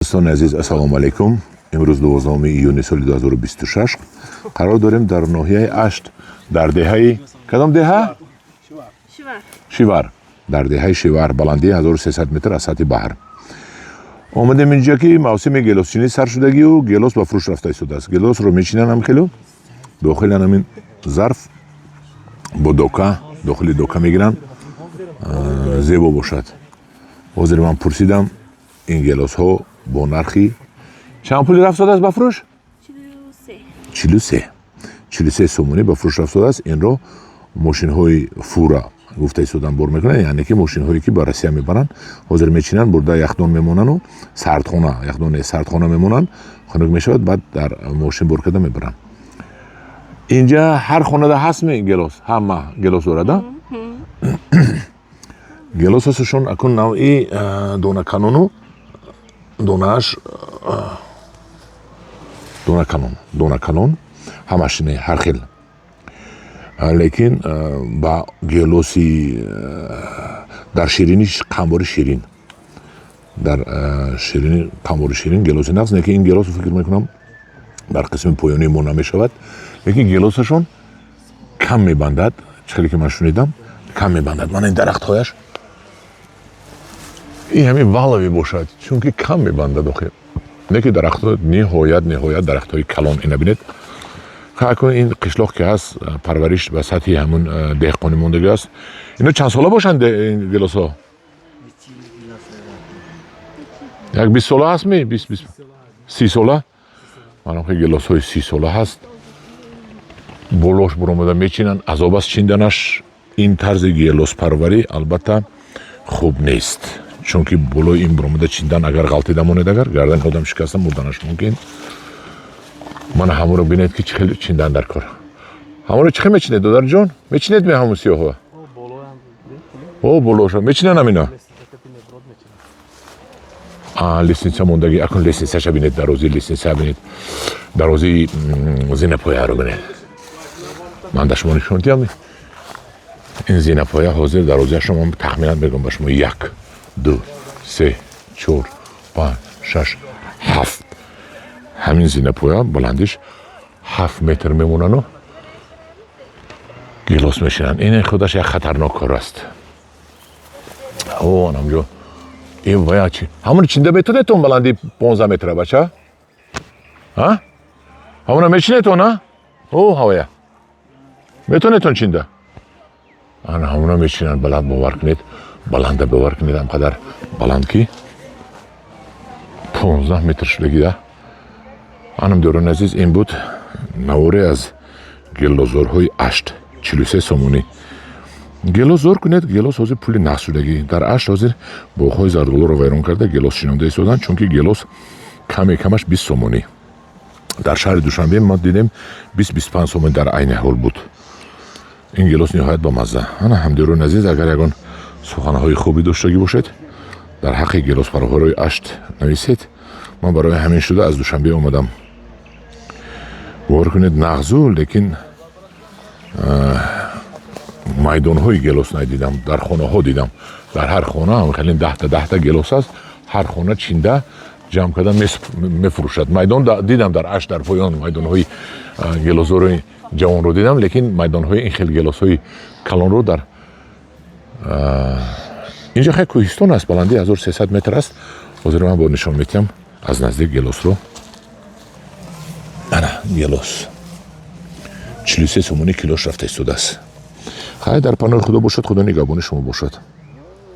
Дӯстони азиз, ассалому алайкум. Имрӯз 12 июни соли 2026 қарор дорем дар ноҳияи Ашт, дар деҳаи кадом деҳа? Шивар. Дар деҳаи Шивар, баландии 1300 метр аз сатҳи баҳр. Омадем инҷа, ки мавсими гелосчинӣ сар шудагию гелос ба фурӯш рафта истодааст. Гелосро мечинанд ҳам хелу дохили ҳамин зарф бо дока, дохили дока мегиранд, зебо бошад. Ҳозир ман пурсидам, ин гелосҳо бо нархи чанд пули рафтодааст ба фурӯш? 43. 43 сомонӣ ба фурӯш рафтодааст. Инро мошинҳои фура гуфта истодан бор мекунанд, яъне ки мошинҳое, ки ба Россия мебаранд. Ҳозир мечинанд, бурда яхдон мемонану сардхона, яхдон не, сардхона мемонанд, хунук мешавад, баъд дар мошин бор карда мебаранд. Инҷа ҳар хонада ҳастми гелос? Ҳама гелос дорада. Гелос ҳасташон акун навъи донаканону донааш донаканон, донаканон ҳамаш не, ҳар хел, лекин ба гелоси дар ширини қамбори ширин, дар ширини қамбори ширин гелоси нағз. Лекин ин гелос, фикр мекунам, дар қисми поёнии мо намешавад, лекин гелосашон кам мебандад. Чӣ хеле ки ман шунидам, кам мебандад. Мана ин дарахтҳояш, ин ҳамин валовӣ бошад, чунки кам мебандад охир. Не ки дарахтҳо ниҳоят, ниҳоят дарахтҳои калон. Ина бинед, акун ин қишлоқ ки ҳаст, парвариш ба сатҳи ҳамун деҳқонӣ мондагӣ аст. Ино чанд сола бошанд гелосҳо? Як 20 сола ҳаст ми? Бист, бист, 30 сола. Манам ки гелосҳои 30 сола ҳаст. Болош буромада мечинанд, азоб аст чинданаш. Ин тарзи гелоспарварӣ албатта хуб нест, чунки болои ин буромада чиндан, агар ғалтида монед, агар гардани одам шикаста, мурданаш мумкин. Мана ҳамонро бинед, ки чӣ хел чиндан дар кор. Ҳамонро чӣ хел мечинед, додарҷон? Мечинед ме ҳамон сиёҳо? О, болоша мечинанд ҳамина. Лестница мондагӣ. Акун лестницаша бинед, дарозии лестница бинед, дарозии зинапояро бинед. Ман да шумо нишон диҳам ин зинапоя. Ҳозир дарозиашро ман тахминан мегӯям ба шумо: як, ду, се, чор, панҷ, шаш, ҳафт. Ҳамин зинапоя баландиш 7 метр мемонану гилос мешинанд. Ин худаш як хатарнок кор аст. О, анамҷо ин вая чи? Ҳамоно чинда метонетон баланди 15 метра, бача? А, ҳамона мечинетон? А, о, ҳавая метонетон чинда? Ана ҳамона мечинанд баланд. Бовар кунед, баланда, бовар кунед, ҳамқадар баланд, ки 15 метр шудагида. Анам, дӯрони азиз, ин буд наворе аз гелозорҳои Ашт. 43 сомонӣ гелос зор кунед. Гелос ҳозир пули нағз шудагӣ дар Ашт. Ҳозир боғҳои зардолуро вайрон карда, гелос шинонда истоданд, чунки гелос каме камаш 20 сомонӣ. Дар шаҳри Душанбе ма дидем, 20, 25 сомонӣ дар айни ҳол буд. Ин гелос ниҳоят бамазза. Ана, ҳамдиёрони азиз, агар ягон суханҳои хубе доштагӣ бошед дар ҳаққи гелоспарварҳои Ашт, нависед. Ман барои ҳамин шуда аз Душанбе омадам. Бовар кунед, нағзу, лекин майдонҳои гелос надидам. Дар хонаҳо дидам, дар ҳар хона хеле 10-та, 10-та гелос аст. Ҳар хона чинда, ҷамъ карда мефурӯшад. Майдон дидам дар Ашт, дар поён майдонҳои гелосзори ҷавонро дидам, лекин майдонҳои ин хел гелосҳои калонро дар инҷа. Хеле кӯҳистон аст, баландии 1300 метр аст. Ҳозир ман бо нишон метиҳам аз наздик гелосро. Ана гелос 43 сомонӣ килош рафта истодааст. Хайр, дар паноҳи Худо бошад, Худо нигаҳбони шумо бошад.